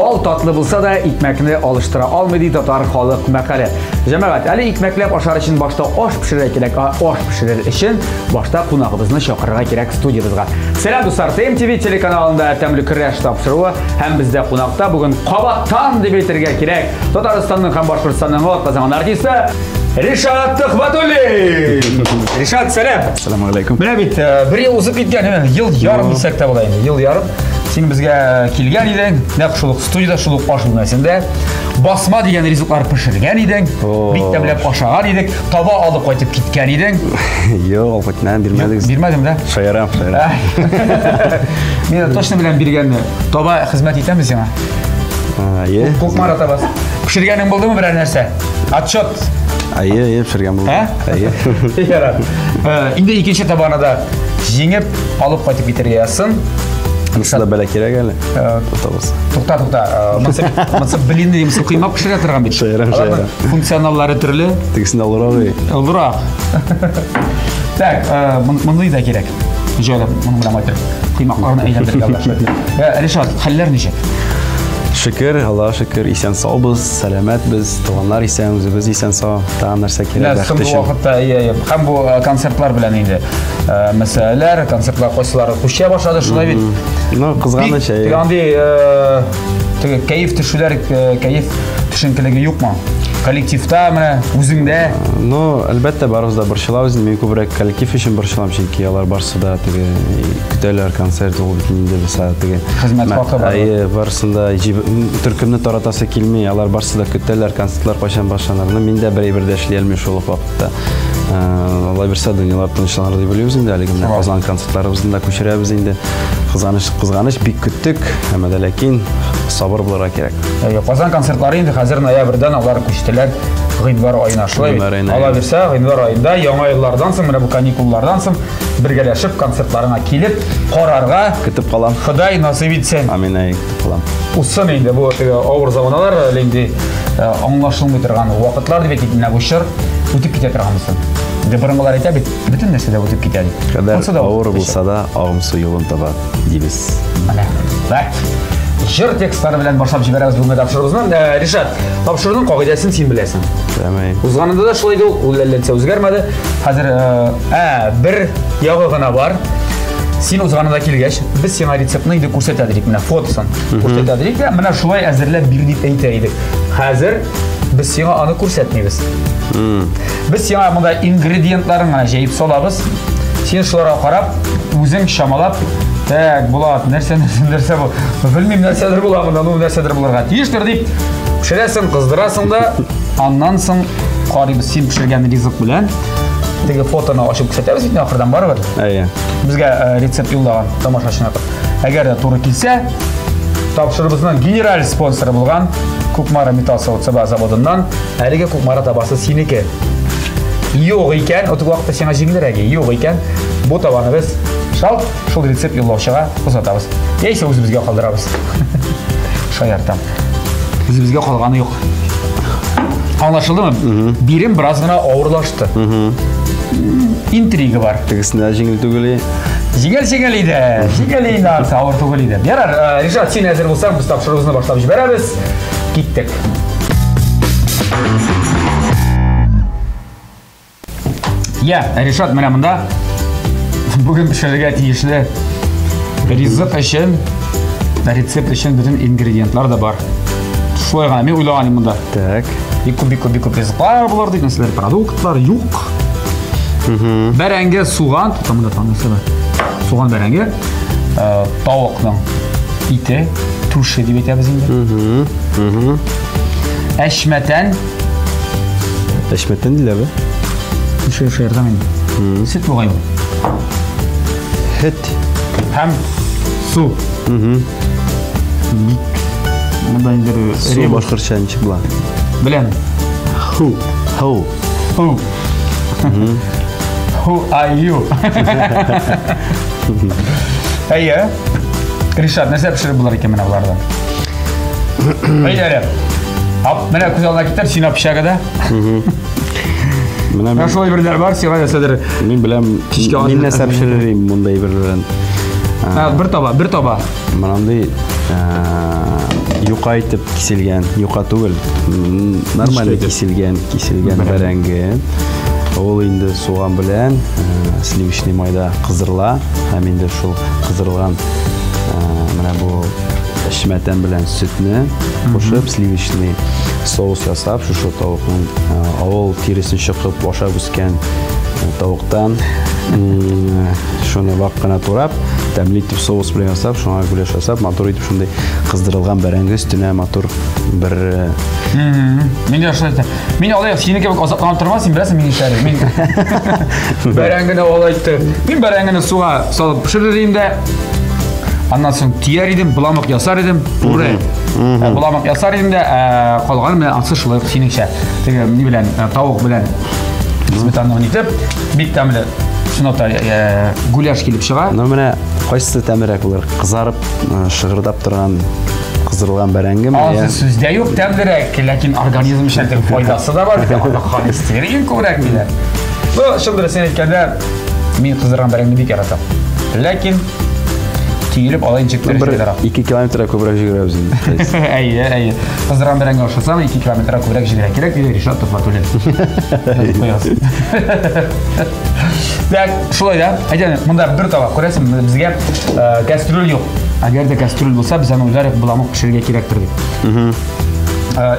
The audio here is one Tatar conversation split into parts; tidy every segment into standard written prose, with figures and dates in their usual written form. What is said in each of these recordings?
Бал татлы булса да, икмәкне алыштыра алмый, ди татар халык мәкале. Җәмәгать, әле икмәкләп ашар өчен башта аш пешерергә кирәк, ә аш пешерер өчен башта кунагыбызны чакырырга кирәк студиябезгә. Сәлам, дуслар, ТМТВ телеканалында Тәмле көрәш тапшыруы һәм бездә кунакта бүген кабаттан дип әйтергә кирәк, Татарстанның һәм Башкортстанның атказанган артисты Ришат Төхвәтуллин. Ришат, сәлам. Ассаламу алейкум. Менә бит бер ел узып киткән, ел ярым дисәк тә була инде, ел ярым. Син безгә килгән идең, нәкъ шул ук студиядә, шул ук аш бүлмәсендә басма дигән ризыклар пешергән идең, бик тәмләп ашаган идек, таба алып кайтып киткән идең. Юк, алып кайтмадым, бирмәдегез. Бирмәдем дә? Шаярам, шаярам. Мин точно белән биргәнне. Таба хезмәт итәме сиңа? Әйе. Кукмара табасы. Пешергәнең булдымы берәр нәрсә? Отчет. Әйе, әйе, пешергән булды. Әйе. Ярар. Инде икенче табаны да җиңеп алып кайтып китәргә язсын. Монысы да бәла кирәк әле. Тотабыз. Тукта, тукта. Монысы блинный димсе коймак пешерә торган бит. Шаярам, шаярам. Функционаллары төрле. Тегесендә олырак. Олырак. Так, мондый да кирәк. Җайлап, моның белән кайтып, коймакларны әйләндерергә була. Ришат, хәлләр ничек? Шөкер, Аллаһ шөкер, исән саубыз, сәламәтбез, туганнар исән, үзебез исән сау. Тагын нәрсә кирәк бәхет өчен? Соңгы вакытта, иә, иә. Һәм бу концертлар белән инде мәсьәләләр, концертлар кайсылары күчә башлады, шулай бит. Ну, кызганыч, әйе. Андый теге кәеф төшүләр, кәеф төшенкелеге юкмы? Коллективта менә, үзеңдә? Ну, әлбәттә, барыбыз да борчылабыз. Мин күбрәк коллектив өчен борчылам, чөнки алар барысы да теге көтәләр концерт, ул бит инде булса теге хезмәт хакы бар. Әйе, барысын да төркемне таратасы килми, алар барысы да көтәләр, концертлар кайчан башланыр. Ну, мин дә бер әйбер дә эшли алмыйм шул ук вакытта. Алай бирсә, дөньялар тынычланыр дип уйлыйбыз инде. Әлеге менә Казан концертларыбызны да күчерәбез инде. Кызганыч, кызганыч, бик көттек, әмма дә ләкин сабыр булырга кирәк. Әйе, Казан концертлары инде хәзер ноябрьдән алар күчтеләр гыйнвар аена. Шулай бит. Алла бирсә, гыйнвар аенда яңа еллардан соң, менә бу каникуллардан соң бергәләшеп концертларыңа килеп карарга көтеп калам. Ходай насыйп итсен. Амин, әй, көтеп калам. Узсын инде бу теге авыр заманалар, әле инде аңлашылмый торган вакытлар дип әйтик, менә бу чор үтеп китә торган булсын. Инде борынгылар әйтә бит, бөтен нәрсә дә үтеп китә дип. Кадәр авыр булса да, агым су юлын таба дибез. Менә. Так. Җыр текстлары белән башлап җибәрәбез бүгенге тапшыруыбызны. Ришат, тапшыруның кагыйдәсен син беләсең. Тәмам. Узганында да шулай иде ул, ул әллә үзгәрмәде. Хәзер бер ягы гына бар. Син узганында килгәч, без сиңа рецептны инде күрсәтә идек, менә фотосын күрсәтә идек тә, менә шулай әзерләп бир дип әйтә идек. Хәзер без сиңа аны күрсәтмибез. Без сиңа монда ингредиентларын гына җәеп салабыз. Син шуларга карап, үзең чамалап, так, Булат, нәрсә, нәрсә, нәрсә бу? Белмим, нәрсәдер була монда, ну, нәрсәдер булырга тиештер дип, пешерәсең, кыздырасың да, аннан соң карыйбыз син пешергән ризык белән. Теге фотоны ачып күрсәтәбез бит ахырдан барыбер. Әйе. Безгә рецепт юллаган тамашачыны. Әгәр дә туры килсә, тапшырыбызның генераль спонсоры булган Кукмара металл савыт-саба заводыннан әлеге Кукмара табасы синеке. Юк икән, отык вакытта сиңа җиңелрәк, юк икән, бу табаны без шалт шул рецепт юллаучыга озатабыз. Яисә үзебезгә калдырабыз. Шаяртам. Үзебезгә калганы юк. Аңлашылдымы? Бирем бераз гына авырлашты. Интрига бар. Тегесендә җиңел түгел. Җиңел-җиңел иде. Җиңел иде, анысы авыр түгел иде. Ярар, Ришат, син әзер булсаң, без тапшыруыбызны башлап җибәрәбез. Киттек. Я, Ришат, менә монда бүген пешерергә тиешле ризык өчен, рецепт өчен бөтен ингредиентлар да бар. Шулай гына, мин уйлаган идем монда. Так. Бик күп, бик күп, бик күп ризыклар булыр дип, нәрсәләр, продуктлар юк. Бәрәңге, суган, тукта монда тагын нәрсә бар? Суган, бәрәңге, тавыкның ите, туши дип әйтәбез инде. Әшмәтән. Әшмәтән диләр бе? Шушы шаяртам инде. Сөт бугай ул. Һөт. Һәм су. Бик монда инде су башкортча ничек була? Беләм. Ху. Ху. Ху. Who are you? Әйе. Ришат, нәрсә пешереп булыр икән менә болардан? Әйдә әле. Ап, менә күз алдына китер, син общагада. Менә Менә шулай берләр бар, сиңа нәрсәдер. Мин беләм, мин нәрсә пешерер идем мондай бер белән. Бер таба, бер таба. Мондый Юка итеп киселгән, юка түгел, нормально киселгән, киселгән бәрәңге. Ул инде суган белән сливочный майда кыздырыла һәм инде шул кыздырылган менә бу шмәтән белән сөтне кушып, сливочный соус ясап, шушы тавыкның авыл тиресен чокып ашап үскән тавыктан шуны вак кына турап, тәмле итеп соус белән ясап, шуңа гуляш ясап, матур итеп шундый кыздырылган бәрәңге өстенә матур бер Мин дә шулай әйтәм. Мин алай синең кебек азапланып тормас, син беләсең мин нишләрем. Мин бәрәңгене алай итеп. Мин бәрәңгене суга салып пешерер идем дә, аннан соң тияр идем, боламык ясар идем, пюре. Боламык ясар идем дә, калганы менә ансы шулай ук синеңчә. Теге ни белән, тавык белән сметананы итеп, бик тәмле чынлап та гуляш килеп чыга. Ну менә кайсысы тәмлерәк булыр? Кызарып, шыгырдап торган кыздырылган бәрәңгеме? Ансы сүздә юк, тәмлерәк, ләкин организм өчен теге файдасы да бар бит, анда холестерин күбрәк диләр. Ну, чын дөресен әйткәндә, мин кыздырган бәрәңгене бик яратам. Ләкин төелеп алай ничектер Бер җыйдыра. 2 километрга күбрәк җигерәбез инде. Әйе, әйе. Кыздырган бәрәңге ашасаң, 2 километрга күбрәк җигерә кирәк, диде Ришат Туфатуллин. Куясың. Так, шулай да. Әйдә, монда бер таба, күрәсең, безгә кастрюль юк. Әгәр дә кастрюль булса, без аны уйлар боламык пешерергә кирәктер дип.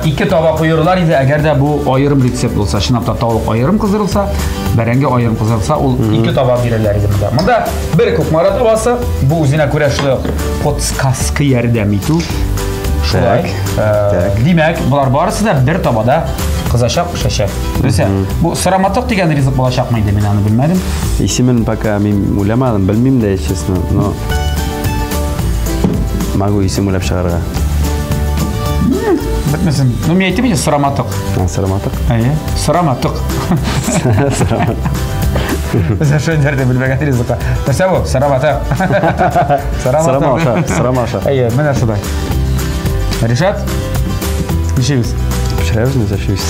Ике таба куерлар иде, әгәр дә бу аерым рецепт булса, чынлап та тавык аерым кыздырылса, бәрәңге аерым кыздырылса, ул ике таба бирәләр иде монда. Монда бер Кукмара табасы, бу үзенә күрә шулай ук подсказка ярдәм итү. Шулай. Димәк, болар барысы да бер табада кызачак, пешәчәк. Нәрсә? Бу сыраматык дигән ризык булачакмы инде, мин аны белмәдем. Исемен пока мин уйламадым, белмим дә, честно, но могу исем уйлап чыгарырга. Бетмесен. Ну, мин әйтеп инде сыраматык. Сыраматык? Әйе, сыраматык. Без шундый белмәгән ризыкка. Нәрсә бу? Сыраматык. Сырама аша, сырама аша. Әйе, менә шулай. Ришат, ничегез? Пешерәбез, нәрсә эшлибез?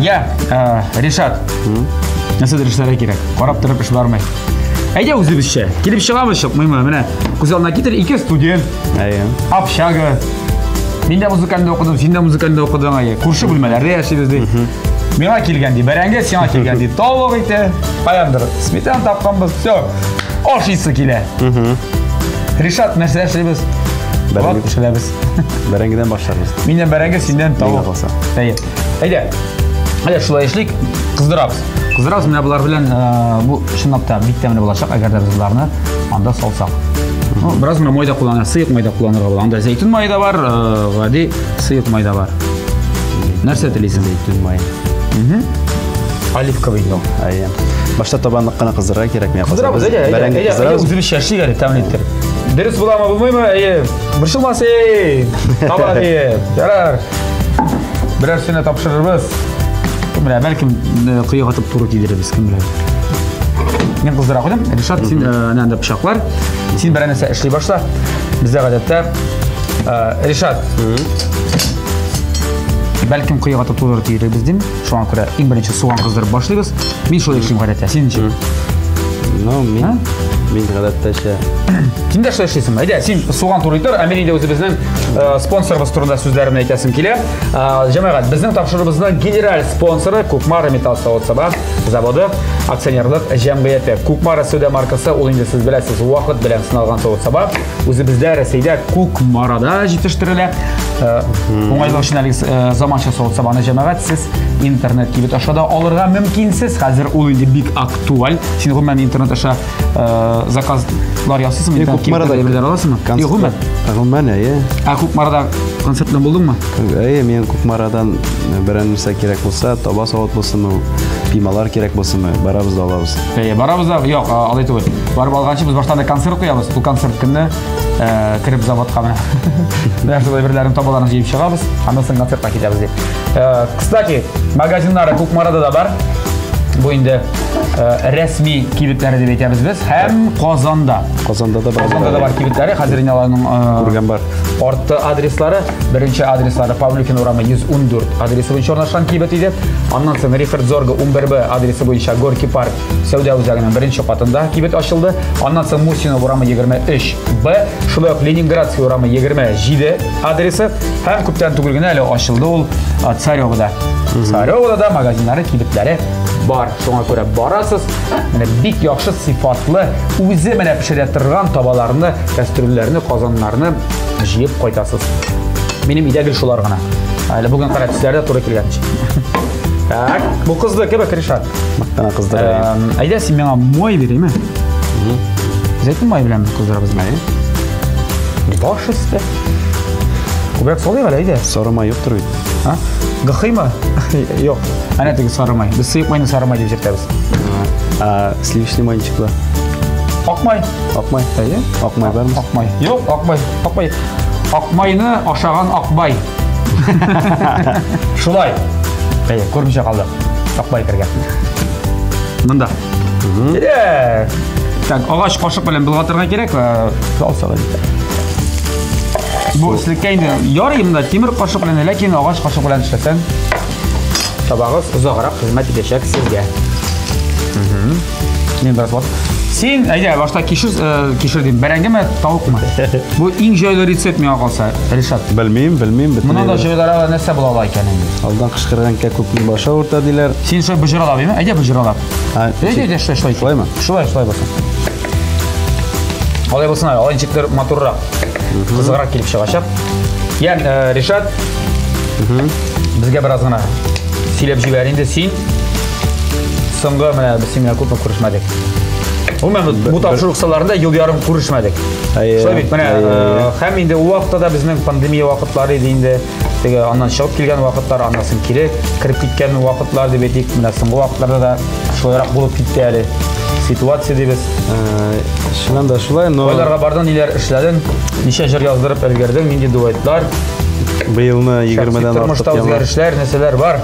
Я, Ришат. Нәрсәдер эшләргә кирәк. Карап торып эш бармый. Әйдә үзебезчә. Килеп чыгабыз, чыкмыймы? Менә күз алдына китер, ике студент. Әйе. Общага. Мин дә музыкальный укыдым, син дә музыкальный укыдың, әйе. Күрше бүлмәләрдә яшибез ди. Миңа килгән ди, бәрәңге, сиңа килгән ди, тавык ите. Каяндыр сметана тапканбыз, все. Ашыйсы килә. Ришат, нәрсә эшлибез? Бәрәңге пешерәбез. Бәрәңгедән башларбыз. Миннән бәрәңге, синнән тавык. Калса. Әйе. Әйдә. Әйдә, шулай эшлик. Кыздырабыз. Кыздырабыз менә болар белән, бу чынлап та бик тәмле булачак, әгәр дә без боларны анда салсак. Ну, бераз менә май да кулланырга, сыек май да кулланырга була. Анда зәйтүн мае да бар, гади сыек май да бар. Нәрсә телисең? Зәйтүн мае. Оливковый инде ул. Әйе. Башта табанлык кына кыздырырга кирәк миңа. Кыздырабыз, әйдә, әйдә, әйдә, әйдә, үзебезчә эшлик әле, тәмле итеп. Дөрес буламы, булмыймы? Әйе. Борчылма син. Таба диеп. Ярар. Берәрсенә тапшырырбыз. Кем белә, бәлкем коега атып туры кидерербез, кем белә. Мин кыздыра куйдым. Ришат, син әнә анда пычаклар. Син берәр нәрсә эшли башла. Бездә гадәттә Ришат. Бәлкем коега атып туры кидерербез дим. Шуңа күрә иң беренче суган кыздырып башлыйбыз. Мин шулай эшлим гадәттә. Син ничек? Ну, мин мин гадәттәчә. Син дә шулай эшлисеңме? Әйдә, син суган турый тор, ә мин инде үзебезнең спонсорыбыз турында сүзләремне әйтәсем килә. Җәмәгать, безнең тапшыруыбызның генераль спонсоры Кукмара металл савыт-саба заводы акционерлык җәмгыяте. Кукмара сәүдә маркасы, ул инде сез беләсез, вакыт белән сыналган савыт-саба. Үзебездә Рәсәйдә Кукмарада җитештерелә. Уңайлык өчен әлеге заманча савыт-сабаны җәмәгать сез интернет кибет аша да алырга мөмкинсез. Хәзер ул инде бик актуаль. Син гомумән интернет аша заказлар ясыйсыңмы? Интернет кибеттә әйберләр аласыңмы? Юк, гомумән. Гомумән, әйе. Ә Кукмарада концерт белән булдыңмы? Әйе, мин Кукмарадан берәр нәрсә кирәк булса, таба савыт булсынмы, пималар кирәк булсынмы, барабыз да алабыз. Әйе, барабыз да, юк, алай түгел. Барып алганчы без башта концерт куябыз. Ул концерт көнне кереп заводка менә. Менә шул әйберләрен, табаларын җыеп чыгабыз, аннан соң концертка китәбез дип. Кстати, магазиннары Кукмарада да бар. Бу инде рәсми кибетләре дип әйтәбез без. Һәм Казанда. Казанда да бар. Казанда да бар кибетләре. Хәзер инде аларның күргән бар. Артты адреслары. Беренче адреслары Павлюхин урамы 114 адресы буенча урнашкан кибет иде. Аннан соң Рихард Зорга 11Б адресы буенча Горький парк сәүдә үзәгенең беренче катында кибет ачылды. Аннан соң Мусина урамы 23Б, шулай ук Ленинградский урамы 27 адресы һәм күптән түгел генә әле ачылды ул Царевода. Царевода да магазиннары, кибетләре бар. Шуңа күрә барасыз, менә бик яхшы сыйфатлы, үзе менә пешерә торган табаларны, кәстрүлләрне, казаннарны җыеп кайтасыз. Минем өйдә гел шулар гына. Әле бүген кара төсләр дә туры килгән. Так, бу кызды кебек, Ришат. Мактана кыздыра. Әйдә, син миңа май бирәме? Зәйтүн мае белән кыздырабыз. Баш өсте. Күбрәк салыйк әле, әйдә. Сары май юктыр бит. А? Гыхыймы? Юк. Әнә теге сары май. Без сыек майны сары май дип йөртәбез. А сливочный май ничек була? Ак май. Ак май. Әйе. Ак май бармы? Ак май. Юк, ак май. Ак май. Ак майны ашаган акбай. Шулай. Әйе, күрмичә калдык. Акбай кергән. Монда. Әйдә. Так, агач кашык белән болгатырга кирәк, алсак инде. Бу эслеккә инде ярый монда тимер кашык белән, ләкин агач кашык белән эшләсәң, табагыз озаграк хезмәт итәчәк сезгә. Мин бераз вакыт. Син, әйдә, башта кишер, кишер дим, бәрәңгеме, тавыкмы? Бу иң җайлы рецепт миңа калса, Ришат. Белмим, белмим, Моннан да җайлырак нәрсә була ала икән инде? Алдан кычкырган кәкүкнең башы авырта диләр. Син шулай боҗралап, әйме? Әйдә боҗралап. Әйдә, әйдә, шулай, шулай. Шулаймы? Шулай, шулай булсын. Алай булсын, алай ничектер матуррак, кызыграк килеп чыгачак. Ян, Ришат, безгә бераз гына сөйләп җибәр инде син. Соңгы менә без синең белән күпме күрешмәдек. Гомумән, бу тапшыру кысаларында ел ярым күрешмәдек. Шулай бит, менә һәм инде ул вакытта да безнең пандемия вакытлары иде инде. Теге аннан чыгып килгән вакытлар, аннан соң кире кереп киткән вакытлар дип әйтик, менә соңгы вакытларда да шулайрак булып китте әле. Ситуация дибез. Чыннан да шулай, но Кайларга бардың, ниләр эшләдең, ничә җыр яздырып өлгердең, нинди дуэтлар? Быелны 20-дән артык тормышта үзгәрешләр, нәрсәләр бар?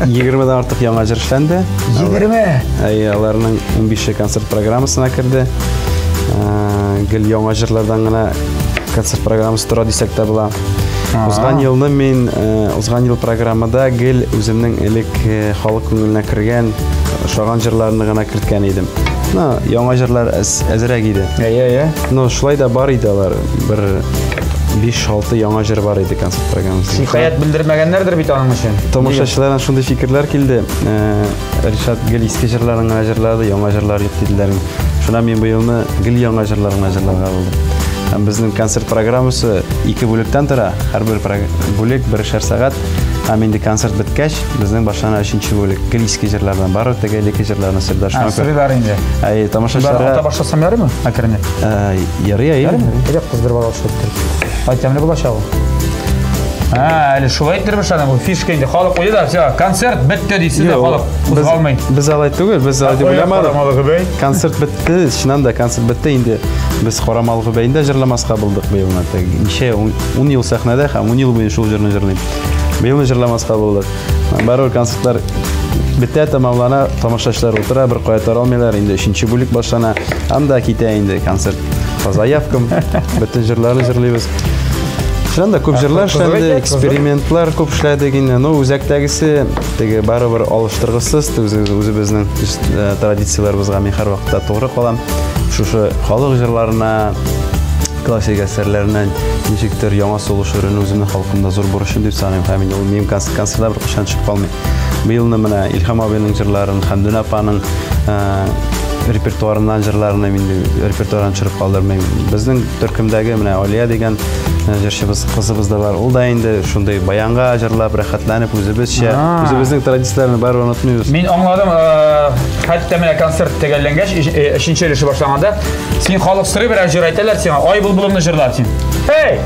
20-дән артык яңа җыр эшләнде. 20? Әйе, аларның 15-е концерт программасына керде. Гел яңа җырлардан гына концерт программасы тора дисәк тә була. Узган елны мин, узган ел программада гел үземнең элек халык күңеленә кергән, ошаган җырларны гына керткән идем. Ну, яңа җырлар әзрәк иде. Әйе, әйе. Но шулай да бар иде алар. Бер 5-6 яңа җыр бар иде концерт программасында. Шикаять белдермәгәннәрдер бит аның өчен. Тамашачылардан шундый фикерләр килде. Ришат гел иске җырларын гына җырлады, яңа җырлар юк диделәр. Шуннан мин быелны гел яңа җырлар гына җырларга булдым. Һәм безнең концерт программасы ике бүлектән тора. Һәрбер бүлек берешәр сәгать. Һәм инде концерт беткәч, безнең башлана өченче бүлек. Гел иске җырлардан, бары теге элекке җырларны сөрделәр. Шуңа күрә Сорыйлар инде. Әй, тамашачыларга Ата башласам ярыймы? Әкренләп. Ярый, әй. Ярыймы? Әйдә, кыздырып алып шулай иттереп. Ай, тәмле булачак ул. Ә, әле шулай иттереп эшләнә бу фишка инде. Халык уйды да, всё, концерт бетте дисез дә, халык кузгалмый. Без алай түгел, без алай дип уйламадык. Карамалы Гөбәй. Концерт бетте, чыннан да концерт бетте инде. Без Карамалы Гөбәйндә җырламаска булдык быел. Ничә 10 ел сәхнәдә һәм 10 ел буе шул җырны җырлыйм. Быелны җырламаска булдык. Барыбер концертлар бетә, тәмамлана, тамашачылар утыра, бер кая таралмыйлар, инде өченче бүлек башлана. Анда китә инде концерт по заявкам, бөтен җырларны җырлыйбыз. Чыннан да күп җырлар эшләнде, экспериментлар күп эшләдек инде. Но үзәктәгесе теге барыбер алыштыргысыз, үзебезнең традицияләребезгә мин һәрвакытта тугры калам. Шушы халык җырларына, классик әсәрләренә ничектер яңа сулыш өрүне үземнең халкымда зур бурычым дип саныйм. Һәм инде ул минем концертлар бер кайчан төшеп калмый. Быелны менә Илһам абыйның җырларын, Хәмдүнә апаның репертуарыннан җырларны мин репертуардан төшереп калдырмыйм. Безнең төркемдәге менә Алия дигән җырчыбыз, кызыбыз да бар. Ул да инде шундый баянга җырлап, рәхәтләнеп үзебезчә, үзебезнең традицияләрне барыбер онытмыйбыз. Мин аңладым, хәтта менә концерт төгәлләнгәч, өченче өлеше башланганда, син халык сорый берәр җыр әйтәләр сиңа, ай булбулымны җырлар син. Эй!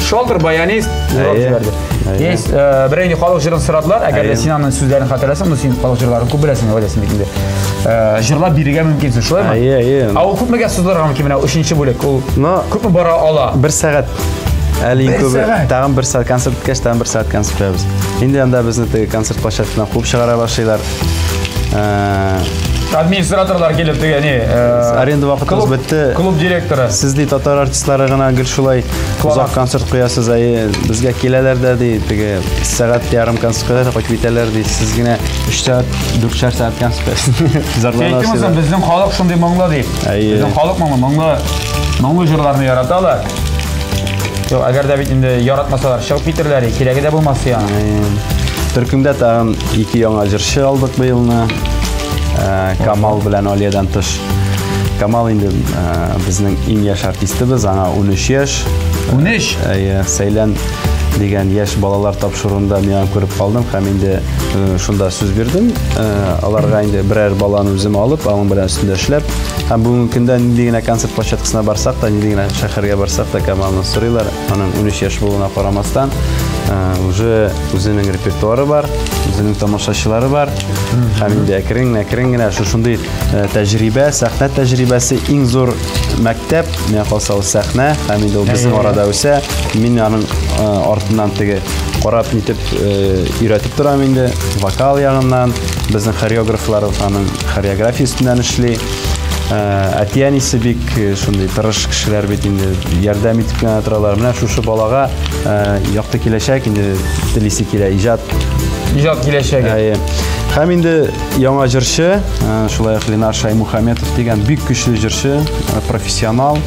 Шолдер баянист җырлап җибәрде. Есть, берәр инде халык җырын сорадылар, әгәр дә син аның сүзләрен хәтерләсәң, ну син халык җырларын күп беләсең, беләсең бит инде. Җырлап бирергә мөмкинсең, шулаймы? Әйе, әйе. Ә ул күпмегә сузылырга мөмкин менә өченче бүлек? Ул күпме бара ала? Бер сәгать. Әле иң күбе тагын бер сәгать концерт беткәч, тагын бер сәгать концерт куябыз. Инде анда безне теге концерт площадкасына куып чыгара башлыйлар. Администраторлар килеп теге ни, Аренда вакытыгыз бетте. Клуб директоры. Сез ди татар артистлары гына гел шулай озак концерт куясыз, әйе, безгә киләләр дә ди, теге сәгать ярым концерт куялар да кайтып китәләр ди. Сез генә 3 сәгать, 4 сәгать концерт куясыз. Зарланасыз. Әйттем безнең халык шундый моңлы дип. Әйе. Безнең халык моңлы, моңлы, моңлы җырларны яраталар. Юк, әгәр дә бит инде яратмасалар, чыгып китерләр, кирәге дә булмас я. Төркемдә тагын ике яңа җырчы алдык быелны. Камал белән Алиядән тыш. Камал инде безнең иң яшь артистыбыз, аңа 13 яшь. 13? Әйе, Сәйлән дигән яшь балалар тапшыруында мин аны күреп калдым һәм инде шунда сүз бирдем. Аларга инде берәр баланы үзем алып, аның белән өстендә эшләп, һәм бүгенге көндә нинди генә концерт площадкасына барсак та, нинди генә шәһәргә барсак та Камалны сорыйлар. Аның 13 яшь булуына карамастан, уже үзенең репертуары бар, үзенең тамашачылары бар. Һәм инде әкрен-әкрен генә шушындый тәҗрибә, сәхнә тәҗрибәсе иң зур мәктәп, миңа калса ул сәхнә, һәм инде ул безнең арада үсә. Мин аның артыннан теге карап нитеп өйрәтеп торам инде, вокал ягыннан, безнең хореографлар аның хореография өстеннән эшли. Әти-әнисе бик шундый тырыш кешеләр бит инде, ярдәм итеп кенә торалар. Менә шушы балага якты киләчәк инде телисе килә, иҗат. Иҗат киләчәге. Әйе. Һәм инде яңа җырчы, шулай ук Ленар Шаймухаметов дигән бик көчле җырчы, профессионал.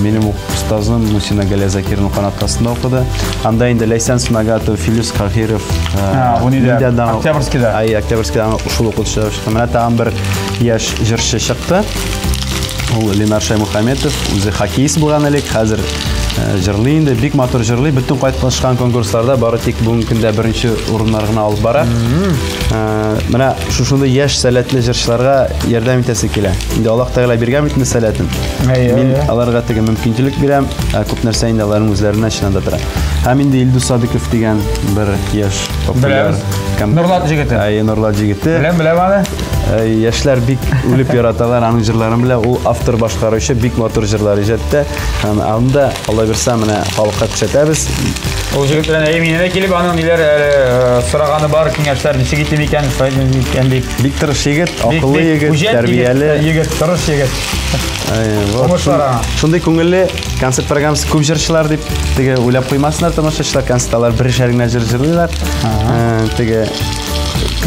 Минем остазым Мусина Галия Закирова канат астында укыды. Анда инде Ләйсән Смагатов, Филүс Каһиров, Унида, Октябрьскийда. Әйе, Октябрьскийда шул укытучылар чыкты. Менә тагын бер яшь җырчы чыкты. Ул Ленар Шаймухаметов, үзе хоккеист булган элек, хәзер җырлый инде, бик матур җырлый. Бөтен катнашкан конкурсларда бары тик бүгенге көндә беренче урыннар гына алып бара. Менә шушындый яшь сәләтле җырчыларга ярдәм итәсе килә. Инде Аллаһ Тәгалә биргән бит инде сәләтен. Мин аларга теге мөмкинчелек бирәм, күп нәрсә инде аларның үзләренә чыннан да тора. Һәм инде Илдус Садыков дигән бер яшь популяр Нурлат җегете. Әйе, Нурлат җегете. Беләм, беләм аны. Яшьләр бик үлеп яраталар аның җырларын белә. Ул автор башкаручы, бик матур җырлар иҗат итә. Һәм аны да Алла бирсә, менә халыкка күрсәтәбез. Ул җегет белән әйе, мине дә килеп аның ниләр әле сораганы бар, киңәшләр ничек итим икән, шулай икән дип. Бик тырыш егет, акыллы егет, тәрбияле егет, тырыш егет. Уңышлар аңа. Шундый күңелле концерт программасы күп җырчылар дип теге уйлап куймасыннар тамашачылар, концертта алар берешәр генә җыр җырлыйлар. Теге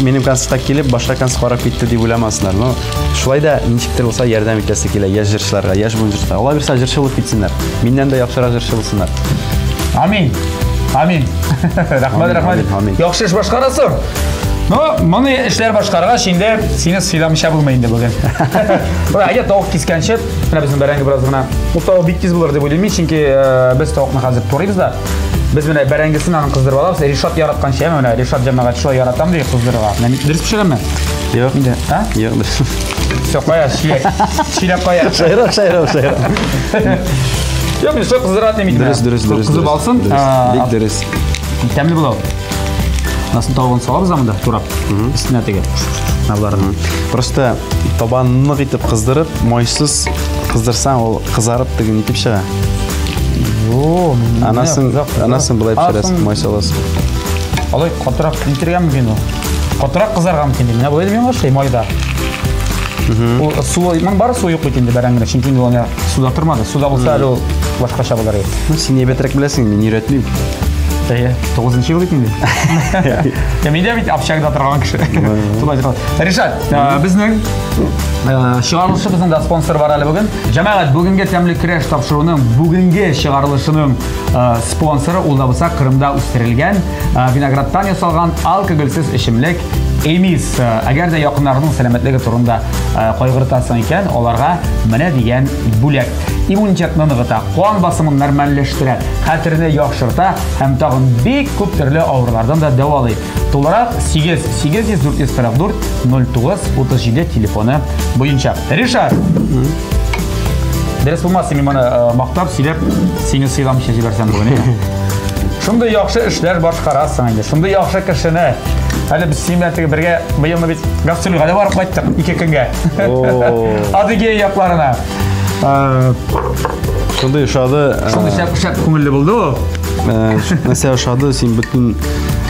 минем концертка килеп, башка концерт карап китте дип уйламасыннар. Но шулай да ничектер булса ярдәм итәсе килә яшь җырчыларга, яшь буын җырчыларга. Алла бирсә җырчы булып китсеннәр. Миннән дә яхшырак җырчы булсыннар. Амин. Амин. Рәхмәт, рәхмәт. Яхшы эш башкарасың. Ну, моны эшләр башкаргач, инде сине сыйламыйча булмый инде бүген. Бра, әйдә тавык кискәнче, менә безнең бәрәңге бераз гына. Ул тавык бик тиз булыр дип уйлыйм мин, чөнки без тавыкны хәзер турыйбыз да. Без менә бәрәңгесен аның кыздырып алабыз. Ришат яратканча, менә Ришат җәмәгать шулай яратам ди кыздырырга. Менә мин дөрес пешерәмме? Юк. Инде, а? Юк. Все, кая, чиләк. Чиләк кая. Шайрак, шайрак, шайрак. Юк, мин шулай кыздыра димим. Дөрес, дөрес, дөрес. Кызып алсын. Бик дөрес. Тәмле була. Насын тавыгын салабыз да монда, турап. Өстенә теге. Менә Просто табан нык итеп кыздырып, майсыз кыздырсаң, ул кызарып теге нитеп чыга. Йо, анасын, анасын былай пешерәсең, май саласың. Алай катырак итергә мөмкин ул. Катырак кызарга мөмкин. Менә болай миңа ошый майда. Ул су, моның бары су юк бит инде бәрәңгенең, чөнки инде ул суда тормады. Суда булса әле ул башкача булыр иде. Ну, син әйбәтрәк беләсең, мин өйрәтмим. Әйе, 9 ел бит инде. Я мин дә бит общагда торган кеше. Шулай торган. Ришат, безнең чыгарылышыбызның да спонсоры бар әле бүген. Җәмәгать, бүгенге тәмле көрәш тапшыруының бүгенге чыгарылышының спонсоры ул да булса Кырымда үстерелгән виноградтан ясалган алкогольсез эчемлек Эмис. Әгәр дә якыннарының сәламәтлеге турында кайгыртасың икән, аларга менә дигән бүләк. Иммунитетны ныгыта, кан басымын нормальләштерә, хәтерне яхшырта һәм тагын бик күп төрле авырулардан да дәвалый. Тулырак 8 800 444 09 37 телефоны буенча. Ришат! Дөрес булмас, мин моны мактап, сөйләп, сине сыйламыйча җибәрсәм бүген. Шундый яхшы эшләр башкарасың инде, шундый яхшы кешене. Әле без синең белән теге бергә быелны бит гастрольгә дә барып кайттык 2 көнгә. Адыгея якларына. Шундый ошады. Шундый шәп, шәп күңелле булды ул. Нәрсә ошады, син бөтен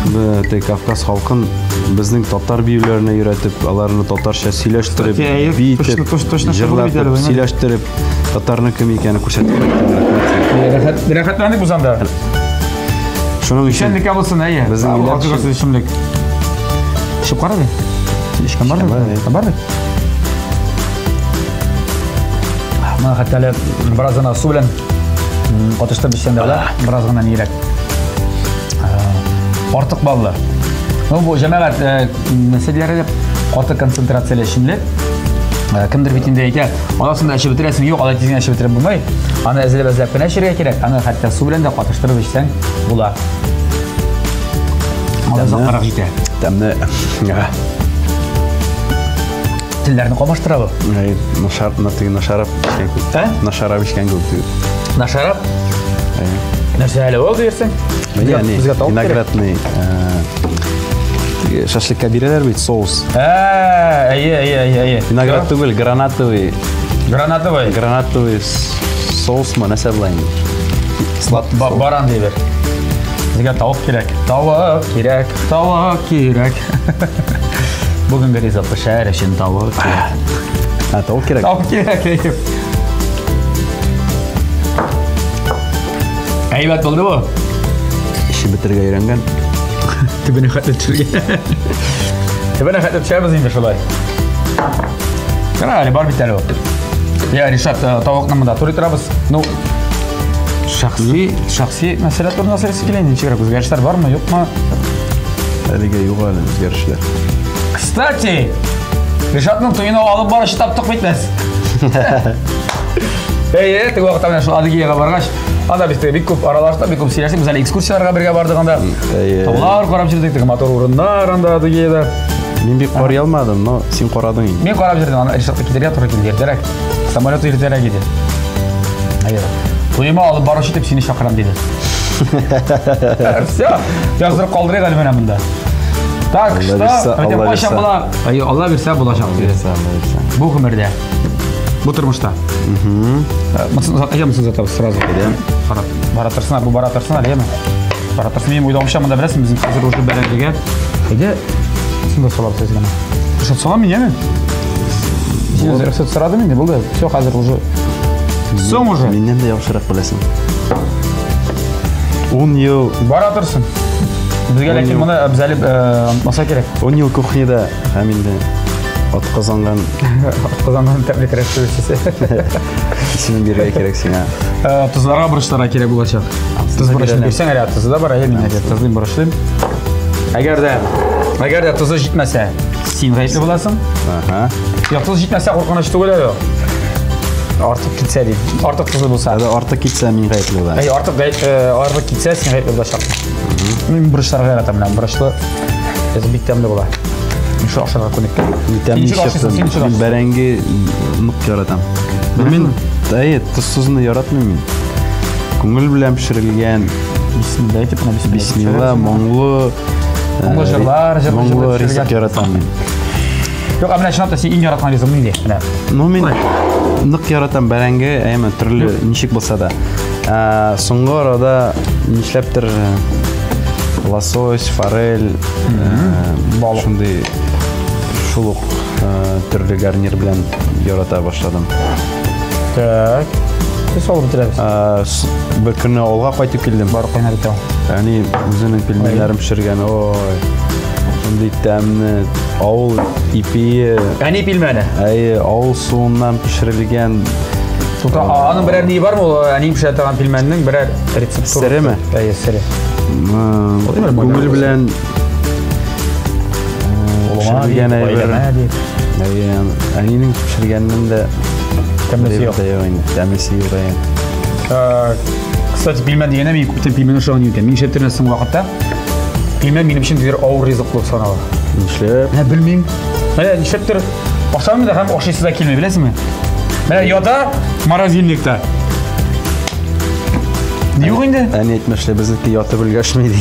Теге Кавказ халкын безнең татар биюләренә өйрәтеп, аларны татарча сөйләштереп, биетеп, җырлатып, сөйләштереп, татарның кем икәнен күрсәтеп Рәхәт, рәхәтләндек без анда. Шуның өчен Исәнлеккә булсын, әйе. Безнең милләт өчен эчемлек. Эчеп кара әле. Эчкән бармы? Бар бит. Моны хәтта әле бераз гына су белән катыштырып эчсәң дә була, бераз гына нирәк. Артык баллы. Ну, бу җәмәгать нәрсә диләр әле? Каты концентрацияле эчемлек. Кемдер бит инде әйтә, аласын да эчеп бетерәсең, юк, алай тиз генә эчеп бетереп булмый. Аны әзләп-әзләп кенә эчәргә кирәк. Аны хәтта су белән дә катыштырып эчсәң була. Аны озаккарак җитә. Тәмле. Телләрне камаштыра бу. Әй, начар, теге нашарап эчкән күк. Ә? Нашарап эчкән күк түгел. Нашарап? Нәрсә әле ул диярсең? Ягъни, Безгә тавык кирәк. виноградный теге шашлыкка бирәләр бит соус. Ә, әйе, әйе, әйе, әйе. Виноград түгел, гранатовый. Гранатовый. Гранатовый соусмы, нәрсә була инде? Сладкий соус. Баран дибер. Безгә тавык кирәк. Тавык кирәк, тавык кирәк. Бүгенге ризык пешәр өчен тавык кирәк. А, тавык кирәк. Тавык кирәк, әйе. Әйбәт булды бу. Эчеп бетерергә өйрәнгән. Төбенә хәтле төшергә. Төбенә хәтле төшәбез инде шулай. Кара әле бар бит әле ул. Я, Ришат, тавыкны монда турый торабыз. Ну, шәхси, шәхси мәсьәлә турында сөйләсе килә инде, ничегрәк үзгәрешләр бармы, юкмы? Әлегә юк әле үзгәрешләр. Кстати, Ришатның туена алып барышы таптык бит без. Әйе, теге вакытта менә шул Адыгеяга баргач, анда без теге бик күп аралаштык, бик күп сөйләштек. Без әле экскурсияләргә бергә бардык анда. Әйе. Таулар карап йөрдек, теге матур урыннар анда Адыгеяда. Мин бик карый алмадым, но син карадың инде. Мин карап йөрдем, аны Ришатка китәргә туры килде иртәрәк. Самолет иртәрәк иде. Әйе. Туема алып баручы дип сине чакырам диде. Все, яздырып калдырыйк әле менә монда. Так, Алла что? бирсә, Әйтәм, Алла кайчан бирсә. була? Әйе, Алла бирсә булачак. Бирсә, Алла бирсә. Бу гомердә. Бу тормышта. Монысын озат, әйе, монысын озатабыз сразу. Карап, бара торсын, бу бара торсын әле, әйеме? Бара торсын. Минем уйлавымча, монда беләсең, безнең хәзер уже бәрәңгегә. Әйдә, шунда салабыз әз генә. Рөхсәт салам мин, әйеме? Син үзе рөхсәт сорадым инде, булды. Все, хәзер уже. Соң уже. Миннән дә яхшырак беләсең. 10 ел, Бара торсын. Безгә ләкин моны без әле онытмаса кирәк. 10 ел кухняда һәм инде атказанган Казаннан тәмле көрәш төбәкчесе. исемен бирергә кирәк сиңа. Тозларга борычларга кирәк булачак. Тоз борычын бирсәң әле, тозы да бар, әйе, мин әле тозлыйм, борычлыйм. Әгәр дә, әгәр дә тозы җитмәсә, син гаепле буласың. Ага. Юк, тоз җитмәсә куркыныч түгел әле ул. Артык китсә дим. Артык тозы булса. Әгәр артык китсә, мин гаепле булам. Әй, артык артык китсә, син гаепле булачаксың. Мин борычларга яратам, менә борычлы без бик тәмле була. Мин шул ашарга күнеккән. Мин тәмле Ничек ашыйсың, син ничек Мин ашыйсың? бәрәңге нык яратам. Мин, әйе, тозсызны яратмыйм мин. Күңел белән пешерелгән Бисмилла әйтеп, менә бисмилла. бисмилла, моңлы Моңлы җырлар, җырлы моңлы җырлы ризык яратам мин. Юк, ә менә чынлап та син иң яраткан ризыгың нинди? Менә. Ну, мин нык яратам бәрәңге, әйме, төрле ничек булса да. Соңгы арада нишләптер лосось, форель, Балык. шундый шул ук төрле гарнир белән ярата башладым. Так. Без салып бетерәбез. Бер көнне авылга кайтып килдем. Бар кайнар итә. Әни үзенең пельменнәрен пешергән. Ой, шундый тәмле авыл ипие. Әни пельмени. Әйе, авыл суыннан пешерелгән. Тукта, аның берәр ни бармы ул әни пешерә торган пельменнең берәр рецептурасы? Сереме? Әйе, сере. Күңел белән пешерелгән әйбер. Әйе, әнинең пешергәненең дә тәмлесе юк. Тәмлесе юк, әйе. Кстати, пельмен дигәндә мин күптән пельмен ашаган юк икән. Мин нишләптер соңгы вакытта пельмен минем өчен бер авыр ризык булып санала. Нишләп? Менә белмим. Менә нишләптер ашамыйм да һәм ашыйсы да килми, беләсеңме? Менә ята морозильникта. Юк инде. Әни әйтмешли, безнеке ятып өлгәшми ди.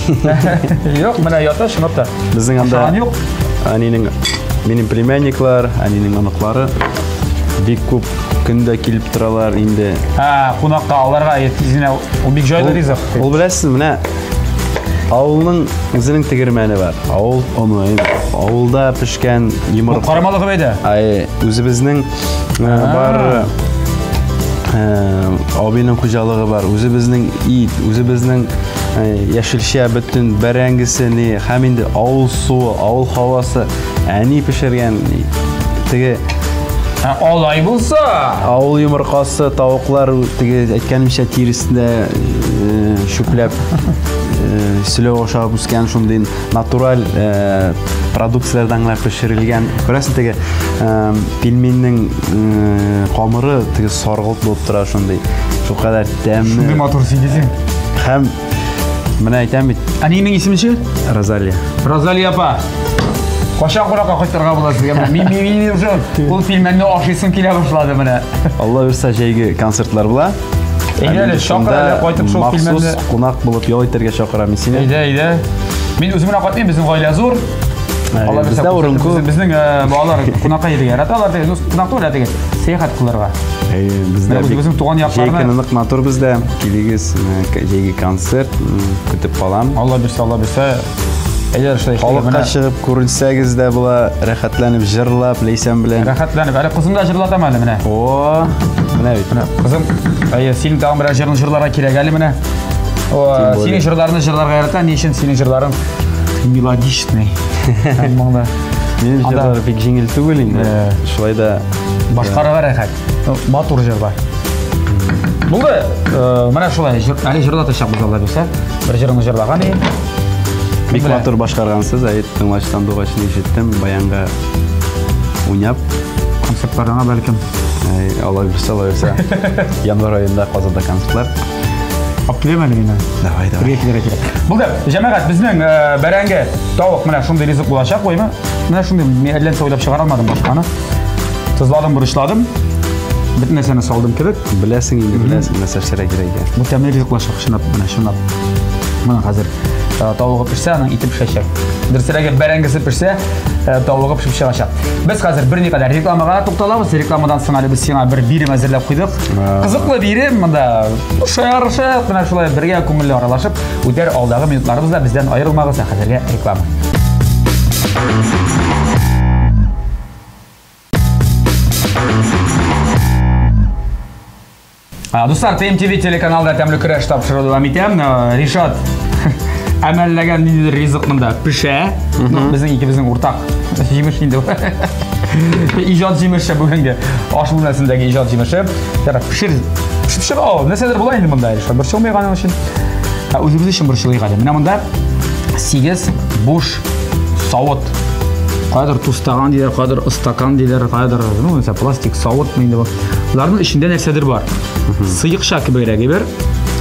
Юк, менә ята чынлап та. Безнең анда Ашаган юк. Әнинең, минем племянниклар, әнинең оныклары бик күп көндә килеп торалар инде. Ха, кунакка аларга тиз генә ул бик җайлы ризык. Ул беләсез, менә Авылның үзенең тегермәне бар. Авыл оны инде. Авылда пешкән йомырка. Бу Карамалы Гобәйдә. Ай, үзебезнең бар абыйның хуҗалыгы бар. Үзебезнең ит, үзебезнең яшелчә, бөтен бәрәңгесе ни, һәм инде авыл суы, авыл һавасы, әни пешергән теге Алай булса. Авыл йомыркасы, тавыклар теге әйткәнемчә тиресендә чүпләп сөләү ашап үскән шундый натураль продукцияләрдән генә пешерелгән. Күрәсең, теге пельменнең камыры теге саргылт булып тора шундый. Шулкадәр тәмле. Шундый матур сөйлисең. Һәм менә әйтәм бит. Әниеңнең исеме ничек? Розалия. Розалия апа. Кайчан кунакка кайтырга була сезгә? Мин мин мин уже ул пельменне ашыйсым килә башлады менә. Алла бирсә, җәйге концертлар була. Әйдә әле, чакыр әле, кайтып шул пельменне. Махсус кунак булып ял итәргә чакырам мин сине. Әйдә, әйдә. Мин үзем генә кайтмыйм, безнең гаилә зур. Алла бирсә, бездә урын күп. Безнең балалар кунакка йөрергә яраталар, теге, ну, кунак түгел, ә теге сәяхәт кылырга. Әйе, бездә бик үзебезнең туган якларны. Җәй көне нык матур бездә. Килегез, җәйге концерт көтеп калам. Алла бирсә, Алла бирсә. Әйдә, шулай. Халыкка чыгып күренсәгез дә була, рәхәтләнеп җырлап, Ләйсән белән. Рәхәтләнеп. Әле кызым да җырлатам әле менә. О, менә бит. Менә кызым, әйе, синең тагын берәр җырны җырларга кирәк әле менә. О, синең җырларны җырларга ярата, ни өчен синең җырларың мелодичный. Һәм моңлы. Минем җырлар бик җиңел түгел инде. Шулай да башкарырга рәхәт. Матур җырлар. Булды. Менә шулай әле җырлатачакбыз Алла бирсә. Бер җырыңны җырлаган идем. Бик матур башкаргансыз, әйт, тыңлач сандугачны ишеттем, баянга уйнап. Концертларыңа бәлкем. Әй, Алла бирсә, Алла бирсә. Январь аенда Казанда концертлар. Алып киләм әле мине. Давай, давай. Бергә килергә кирәк. Булды. Җәмәгать, безнең бәрәңге, тавык менә шундый ризык булачак, буймы? Менә шундый, мин әллә нәрсә уйлап чыгара алмадым башканы. Тозладым, борычладым. Бөтен нәрсәне салдым кебек. Беләсең инде, беләсең, нәрсә эшләргә кирәк икән. Бу тәмле ризык булачак, чынлап, менә чынлап. Менә хәзер тавыгы пешсә, аның ите пешәчәк. Дөресрәге, бәрәңгесе пешсә, тавыгы пешеп чыгачак. Без хәзер берникадәр рекламага тукталабыз. Рекламадан соң әле без сиңа бер бирем әзерләп куйдык. Кызыклы бирем монда. Шаярышып, менә шулай бергә күңелле аралашып үтәр алдагы минутларыбыз да бездән аерылмагыз. Ә хәзергә реклама. Дуслар, ТМТВ телеканалда тәмле көрәш тапшыруы дәвам итә. Ришат әмәлләгән ниндидер ризык монда пешә. Ну, безнең икебезнең уртак җимеш инде. Иҗат җимеше бүгенге аш бүлмәсендәге иҗат җимеше. Ярар, пешер. Пешеп чыга ул. Нәрсәдер була инде монда, Ришат. Борчылмыйк аның өчен. Үзебез өчен борчылыйк әле. Менә монда 8 буш савыт. Кайдыр тустаган диләр, кайдыр ыстакан диләр, кайдыр, ну, нәрсә, пластик савыт инде бу. Буларның эчендә нәрсәдер бар. Сыекча кебегрәк әйбер.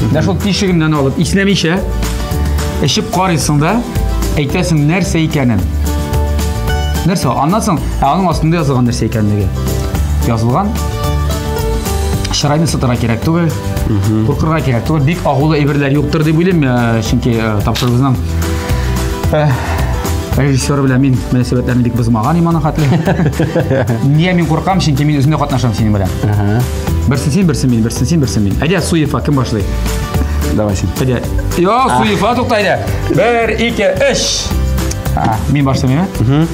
Менә шул тишегеннән алып, иснәмичә эчеп карыйсың да, әйтәсең нәрсә икәнен. Нәрсә? Аннан соң, ә аның астында язылган нәрсә икәнлеге. Язылган. Чырайны сытырга кирәк түгел, куркырга кирәк түгел. Бик агулы әйберләр юктыр дип уйлыйм, чөнки тапшырыбызның режиссер белән мин мөнәсәбәтләрне бик бозмаган идем аның хәтле. Нигә мин куркам? Чөнки мин үзем дә катнашам синең белән. Берсен син, берсен мин, берсен син, берсен мин. Әйдә, Суефа, кем башлый? Давай син. Әйдә. Йо, Суефа, тукта, әйдә. 1, 2, 3. Мин башлыйм, әйме?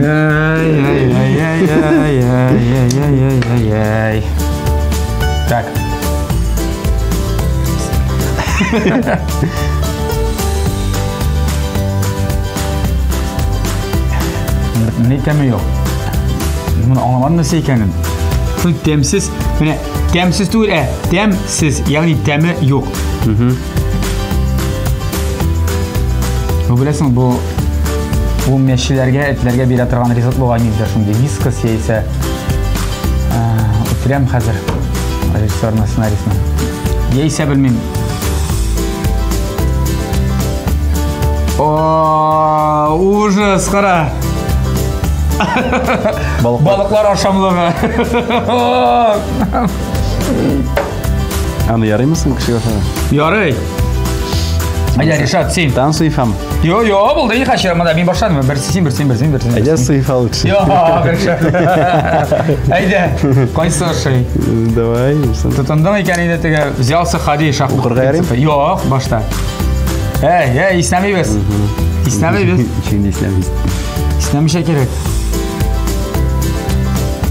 Ай, ай, ай, ай, ай, ай, ай, ай, ай, ай. Так. Ни тәме юк. Моны аңламадым нәрсә икәнен. Шул тәмсез, менә тәмсез түгел, ә тәмсез, ягъни тәме юк. Бу беләсең, бу бу мәчеләргә, этләргә бирә торган ризык булган инде шундый вискас яисә үтерәм хәзер режиссерны, сценаристны. Яисә белмим. О, ужас, кара. Балыклар ашамлыгы. Аны ярыймы соң кешегә ашарга? Ярый. Әйдә, Ришат, син. Тан сыйфам. Йо, йо, булды, и хәшер, монда мин башладым. Берсе син, берсе син, берсе син, берсе син. Әйдә сыйфа лучше. Йо, Ришат. Әйдә, кайсы ошый? Давай. Тотындың икән инде теге, взялся ходи шахмат. Укырга ярыймы? Юк, башта. Әй, әй, иснәмибез. Иснәмибез. Ничек инде иснәмибез? Иснәмичә кирәк.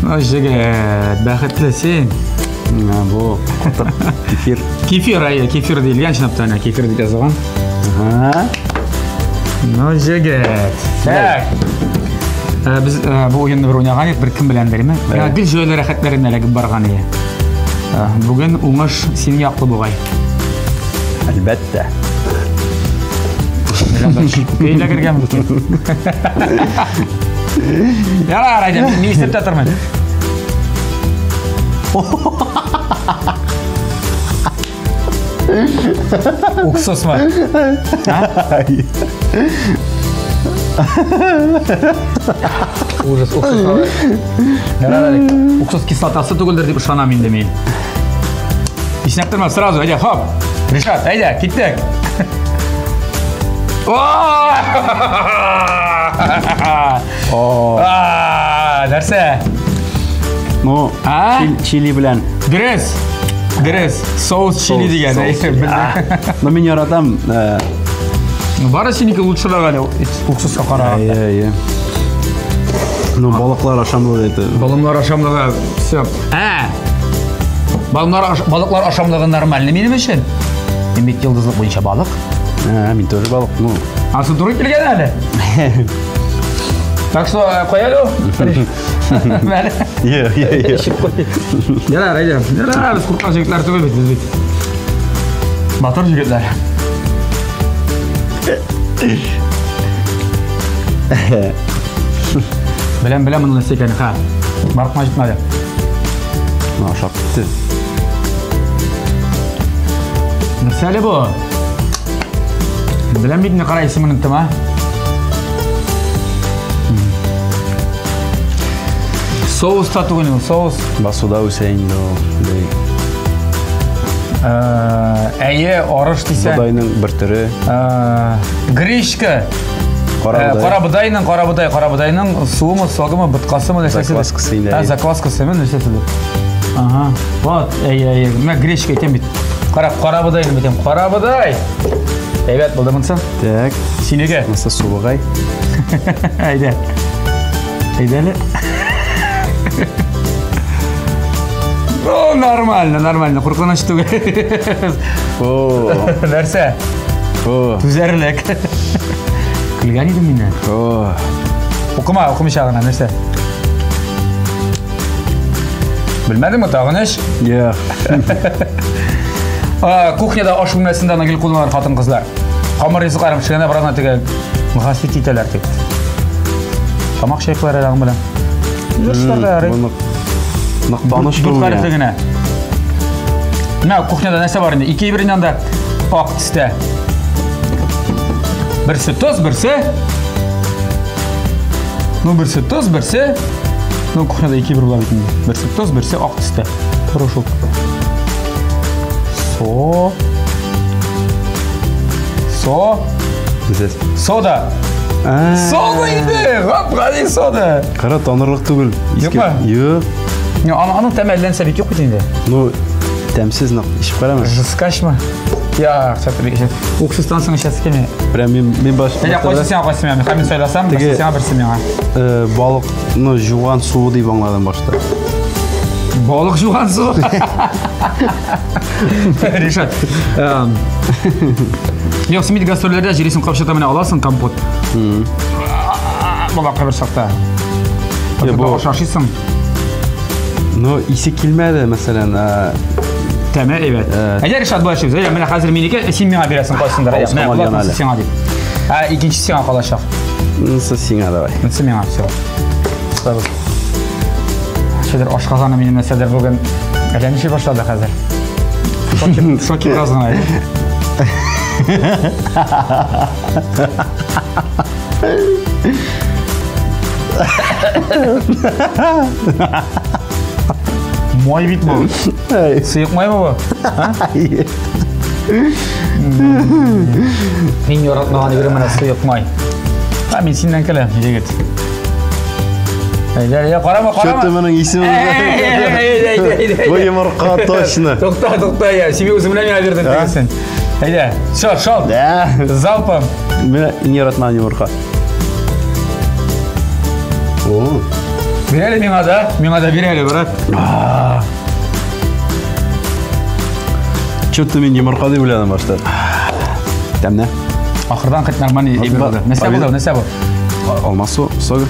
Ну, җегет, бәхетле син. Менә бу кефир. Кефир, әйе, кефир диелгән, чынлап та әнә кефир дип язылган. Ага. Ну, җегет. Так. Без бу уенны бер уйнаган идек, бер кем беләндер, име? Миңа гел җайлы рәхәтләренә эләгеп барган иде. Бүген уңыш синең яклы бугай. Әлбәттә. Күкәй эләгергә мөмкин. Ярар, әйдә, мин исәп тә тормыйм. Уксусмы? Ужас, уксус. Ярар, уксус кислотасы түгелдер дип ышанам инде мин. Иснәп торма, сразу, әйдә, хоп. Ришат, әйдә, киттек. Нәрсә? Ну, чили белән. Дөрес. Дөрес. Соус чили дигән. Но мин яратам. Бары синеке лучшерак әле уксуска караганда. Әйе, әйе. Ну, балыклар ашамлыгы это. Балыклар ашамлыгы, все. Ә! Балыклар, балыклар ашамлыгы нормальный минем өчен. Мин бит йолдызлык буенча балык. Ә, мин тоже балык, ну. Ансы туры килгән әле. Так что, кая әле ул? Мәле. Е, е, е. Эчеп куй. Ярар, әйдә. Ярар, без куркак җегетләр түгел бит, без бит. Батыр җегетләр. Беләм, беләм моның нәрсә икәнен, ха. Барып кына җитмәде. Ну, ашап китте. Нәрсә әле бу? Беләм бит, кара исемен оныттым, а? Соус та түгел ул, соус. Басуда үсә инде ул. Әйе, арыш дисәң. Бодайның бер төре. Гречка. Карабодайның, карабодай, карабодайның суымы, согымы, боткасымы, нәрсәсе? Закваскасы инде. Ә, закваскасымы, нәрсәседер. Ага. Вот, әйе, әйе. Менә гречка әйтәм бит. Кара, карабодайны әйтәм. Карабодай. Әйбәт булды монысы. Так. Синеке. Монысы субагай. Әйдә. Әйдә әле. О, нормально, нормально. Куркыныч түгел. О. Нәрсә? О. Түзәрлек. Көлгән идем миннән. О. Укыма, укымыйча гына, нәрсә? Белмәдеңме тагын эш? Юк. Кухняда аш бүлмәсендә аны гел кулланалар хатын-кызлар. Камыр ризыкларын пешергәндә бераз теге гасит итәләр дип. Тамак чайкалар әле аның белән. Йортларда ярый. Нык таныш Дүрт хәрефле генә. Менә кухняда нәрсә бар инде? Ике әйбер инде анда ак төстә. Берсе тоз, берсе. Ну, берсе тоз, берсе. Ну, кухняда ике әйбер була бит инде. Берсе тоз, берсе ак төстә. Порошок. Со. Со. Сода. Сода инде! Гап-гади сода. Кара танырлык түгел. Юкмы? Юк. Аның тәме әллә бик юк бит инде. Ну, тәмсез нык. Эчеп карама. Жескачмы? Юк, чатыр бик эчә. Уксустан соң эчәсе килми. Прям мин баш. Әйдә, кайсы сиңа, кайсы миңа? Мин сайласам, берсе сиңа, берсе миңа. Балыкны жуган суы дип аңладым башта. Балык жуган су. Ришат. Юк, син бит гастрольләрдә җөрисең, капчыкта менә аласың компот. Була кабер чакта. Бу ашыйсың. Ну, исе килмәде, мәсәлән, Тәме әйбәт. Әйдә, Ришат, болай эшлибез. Әйдә, менә хәзер минеке, син миңа бирәсең кайсындыр. Менә болар сиңа дип. Ә икенче сиңа калачак. Монысы сиңа давай. Монысы миңа, все. Шедер ашказаны минем нәрсәдер бүген әллә ничек башлады хәзер. Шоки бераз гына. Май бит бу. Сыек маймы бу? Мин яратмаган әйбер менә сыек май. Ә мин синнән көләм, егет. Әйдә, әйдә, карама, карама. Что-то моның исеме. Бу йомырка точно. Тукта, тукта, я. Син үзең белән миңа бирдең дигәнсең. Әйдә, все, шал. Да. Залпом. Менә иң яратмаган йомырка. О. Бир әле миңа да, миңа да бир әле, брат. Чё-то мин йомырка дип уйладым башта. Тәмле. Ахырдан хоть нормальный әйбер булды. Нәрсә булды, нәрсә бу? Алма су, согы.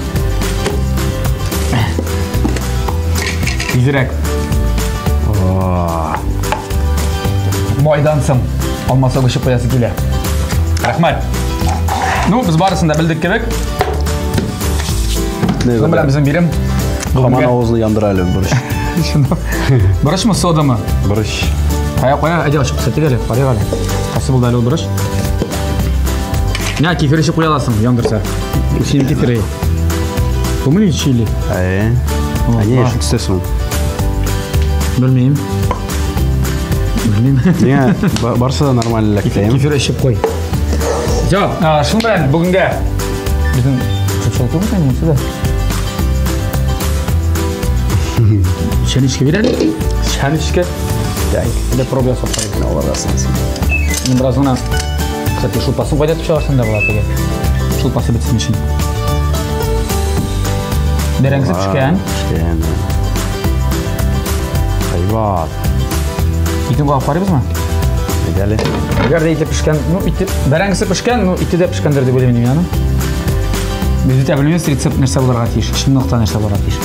Тизрәк. Майдан соң алма согы эчеп куясы килә. Рәхмәт. Ну, без барысын да белдек кебек. Шуның белән безнең бирем. Хаман авызны яндыра әле борыч. Борычмы, содамы? Борыч. Кая, кая, әйдә ачып күрсәтик әле, карыйк әле. Кайсы булды әле ул борыч? Менә кефир эчеп куя аласың, яндырса. Синең кефиры. Бу мени чили? Әйе. Ә ни яшел төстә соң? Белмим. Белмим. Миңа барсы да нормаль эләкте. Кефир эчеп куй. Все, шуның белән бүгенгә безнең шул түгел инде монысы да. Чәнечке бир әле. Чәнечке. Так. Бер проба ясап карыйк. Аларасың син. Мин бераз гына, кстати, шулпасын кайда чыгарсаң да була теге. Шулпасы бетсен өчен. Бәрәңгесе пешкән. Пешкән. Әйбат. Итен кагып карыйбызмы? Әйдә әле. Әгәр дә ите пешкән, ну, ите, бәрәңгесе пешкән, ну, ите дә пешкәндер дип уйлыйм мин аны. Без бит белмибез рецепт нәрсә булырга тиеш, чынлыкта нәрсә булырга тиеш.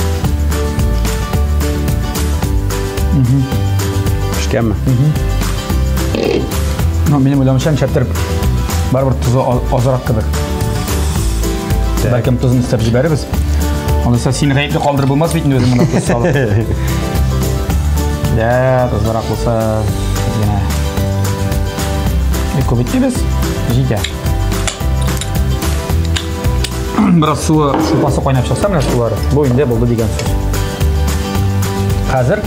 Пешкәнме? Ну, минем уйлавымча, нишләптер барыбер тозы азрак кебек. Бәлкем тозын өстәп җибәрербез. Алайса сине гаепле калдырып булмас бит инде үзең монда тоз салып. Да, тозлырак булса, генә. Бик күп итмибез, җитә. Бераз суы, шулпасы кайнап чыкса, менә сулары. Бу инде булды дигән сүз. Хәзер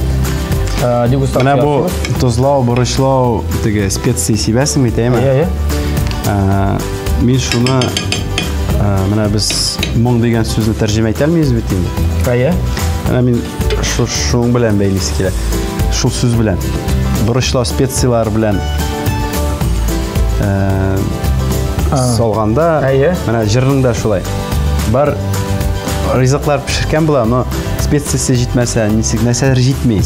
дегустация. Менә бу тозлау, борычлау, теге специи сибәсең бит, әйеме? Әйе, әйе. Мин шуны менә без моң дигән сүзне тәрҗемә итә алмыйбыз бит инде. Әйе. Менә мин шуның белән бәйлисе килә. Шул сүз белән. Борычлау специяләр белән салганда, менә җырның да шулай. Бар ризыклар пешеркән була, но специясе җитмәсә, нәрсәләр җитми.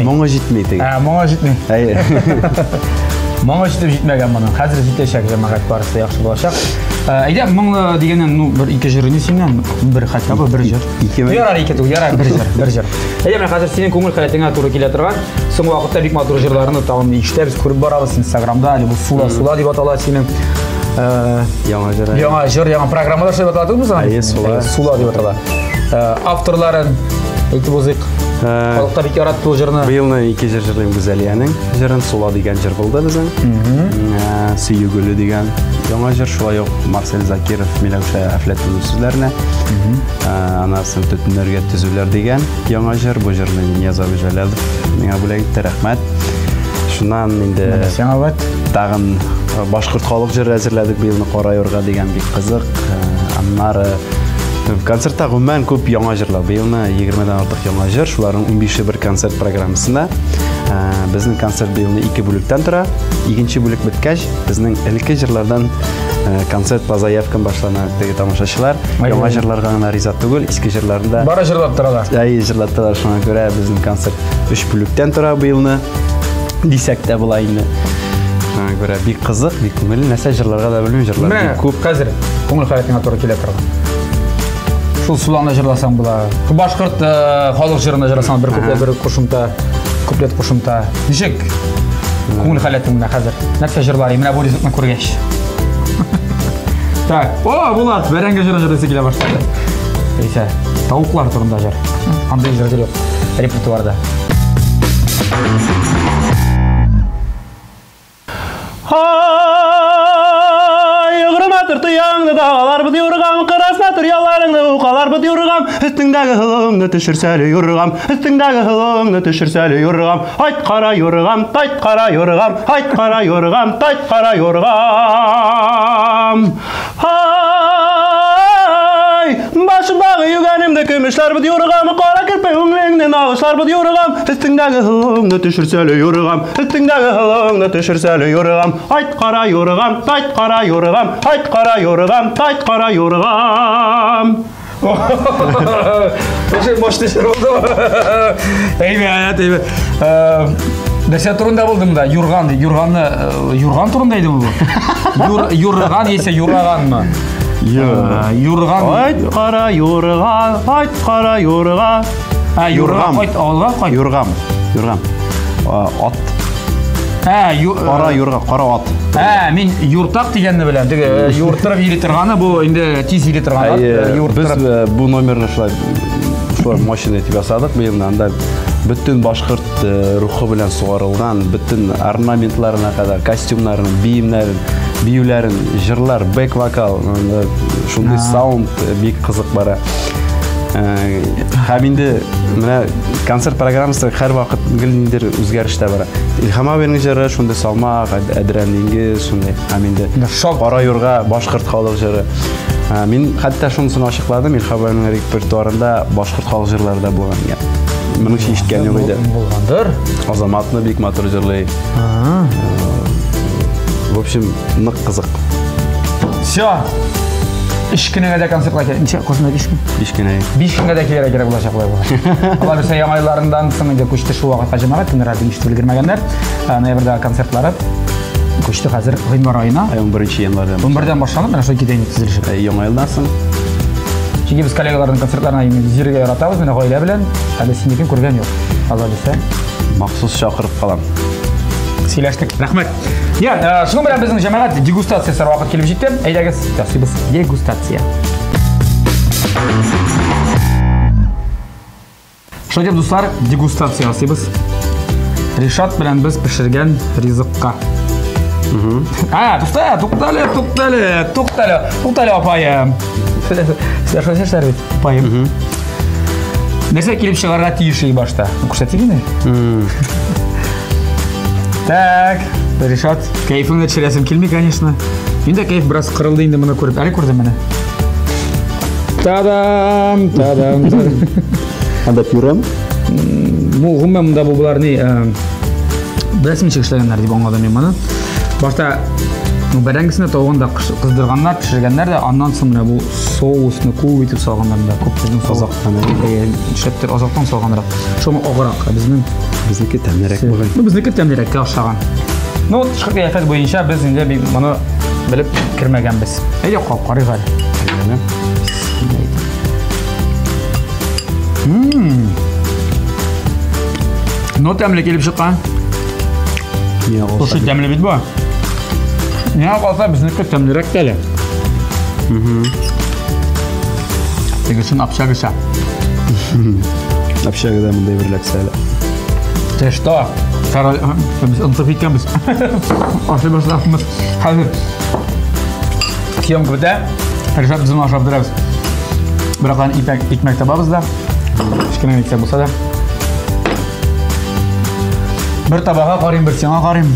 Моңы җитми теге. Моңы җитми. Әйе. Моңы җитеп җитмәгән моның. Хәзер җитәчәк, җәмәгать, барысы яхшы булачак. Әйдә, моңлы дигәннән, ну, бер ике җыр ни синнән, бер хотя бы бер җыр. Ике мең. Ярар, ике түгел, ярар, бер җыр, бер җыр. Әйдә, менә хәзер синең күңел халәтеңә туры килә торган, соңгы вакытта бик матур җырларны тагын ишетәбез, күреп барабыз Инстаграмда, әле бу Сула, Сула дип атала синең. Яңа җыр. Яңа җыр, яңа программалар шулай атала түгелме соң? Әйе, Сула. Сула дип атала. Авторларын әйтеп узыйк. Халыкта бик яратты ул җырны. Быелны ике җыр җырлыйм Гүзәлиянең җырын, Сула дигән җыр булды безнең. Сөю гөле дигән яңа җыр, шулай ук Марсель Закиров, Миләүшә Әфләтунов сүзләренә. Анасын төтеннәргә төзүләр дигән яңа җыр. Бу җырны Нияз абый Җәләлов миңа бүләк итте, рәхмәт. Шуннан инде Менә сиңа бит. тагын башкорт халык җыры әзерләдек быелны, Кара юрга дигән, бик кызык. Аннары концертта гомумән күп яңа җырлар. Быелны 20-дән артык яңа җыр, шуларның 15-е бер концерт программасында. Безнең концерт быелны ике бүлектән тора. Икенче бүлек беткәч, безнең элекке җырлардан концерт по заявкам башлана. Теге тамашачылар яңа җырларга гына риза түгел, иске җырларны да бары җырлап торалар. Әйе, җырлаттылар. Шуңа күрә безнең концерт 3 бүлектән тора быелны дисәк тә була инде. Шуңа күрә бик кызык, бик күңелле. Нәрсә җырларга да белмим, җырлар бик күп. Хәзер күңел халәтеңә туры килә торган. Шул Суланы җырласаң була. Башкорт халык җырын да җырласаң, бер куплет, бер кушымта, куплет кушымта. Ничек күңел халәтең менә хәзер? Нәрсә җырлар? Менә бу ризыкны күргәч. Так, о, Булат, бәрәңге җырын җырлыйсы килә башлады. Әйсә, тавыклар турында җыр. Андый җыр юк репертуарда. Ай, угрыма тор тояңны да алар бит юргам, кырасна тор ялларыңны укалар бит юргам, өстеңдәге һылыңны төшерсәле юргам, өстеңдәге һылыңны төшерсәле юргам, айт кара юргам, тайт кара юргам, айт кара юргам, тайт кара юргам. Ай, башымдагы йөгәнемне Төсле көмешләр бит юргам, кара керпегеңне нагышлар бит юргам, өстеңдәге һылыңны төшерсәле юргам, өстеңдәге һылыңны төшерсәле юргам, айт кара юргам, тайт кара юргам, айт кара юргам, тайт кара юргам. Слушай, мощный җыр булды. Әйбәт, әйбәт. Нәрсә турында булды монда? Юрган, юрганны, юрган турында иде бу. Юр, юрган яисә юраганмы? Юрган. Айт кара юрга, айт кара юрга. А, юрга кайт, авылга кайт. Юргам, юргам. Ат. Ә, кара юрга, кара ат. Ә, мин юртак дигәнне беләм. Теге юрттырып йөри торганы бу инде тиз йөри торган ат. Юрттырып. Без бу номерны шулай шулай мощный итеп ясадык. Быел анда бөтен башкорт рухы белән сугарылган, бөтен орнаментларына кадәр, костюмнарын, биемнәрен, биюләрен, җырлар, бэк-вокал, шундый саунд бик кызык бара. Һәм инде менә концерт программасы һәрвакыт гел ниндидер үзгәрештә бара. Илһам абыйның җыры шундый салмак, Әдрән диңгез шундый. Һәм инде Кара юрга башкорт халык җыры. Мин хәтта шунысын ачыкладым, Илһам абыйның репертуарында башкорт халык җырлары да булган икән. Моның өчен ишеткән юк иде. Булгандыр. Азаматны бик матур җырлый. В общем, нык кызык. Все. Өч көнегә дә концертка килә. Ничә косында 5 көн? 5 көн. 5 көнгә дә килергә кирәк булачак болай булгач. Алар берсе яңа елларыннан соң инде күчте шул вакытка җәмәгать, кемнәр әле ишетеп өлгермәгәннәр. Ноябрьдә концертлары күчте хәзер гыйнвар аена. 11 январьдан. 11-дән башланып, менә шулай китә инде төзелешеп. Яңа елдан соң. Чөнки без коллегаларның концертларына йөрергә яратабыз, менә гаилә белән. Әле синекен күргән юк. Алла бирсә. Махсус чакырып калам. Сөйләштек. Рәхмәт. Я, шуның белән безнең җәмәгать дегустация ясар вакыт килеп җитте. Әйдәгез, ясыйбыз дегустация. Шулай итеп, дуслар, дегустация ясыйбыз. Ришат белән без пешергән ризыкка. А, тукта, туктале, туктале, туктале, туктале, апаем. Сез шулай эшләр бит, апаем. Нәрсә килеп чыгарга тиеш башта? Күрсәтик инде. Так, Ришат, кәефеңне төшерәсем килми, конечно. Инде кәеф бераз кырылды инде моны күреп. Әле күрдем менә. Та-дам, та-дам. Анда пюрем? Бу гомумән монда бу болар ни, беләсең ничек эшләгәннәр дип аңладым мин моны. Башта бәрәңгесен дә тавыгын да кыздырганнар, пешергәннәр дә, аннан соң менә бу соусны күп итеп салганнар монда, күп безнең соус. Азактан, әйе. Нишләптер азактан салганрак. Шуңа аграк, ә безнең Безнеке тәмлерәк бугай. Ну, безнеке тәмлерәккә охшаган. Ну, тышкы кыяфәт буенча без инде моны белеп кермәгәнбез. Әйдә, кап карыйк әле. Ну, тәмле килеп чыккан. Слушай, тәмле бит бу. Миңа калса, безнеке тәмлерәк тә әле. Тегесен общагыша. Общагада мондай бер ләксә әле. Ты что? Король, без онытып киткәнбез. Ашый башлаганбыз. Хәзер съемка бетә. Ришат безне ашап бетерәбез. Бераздан икмәк табабыз да. Кечкенә икмәк булса да. Бер табага карыйм, бер сиңа карыйм.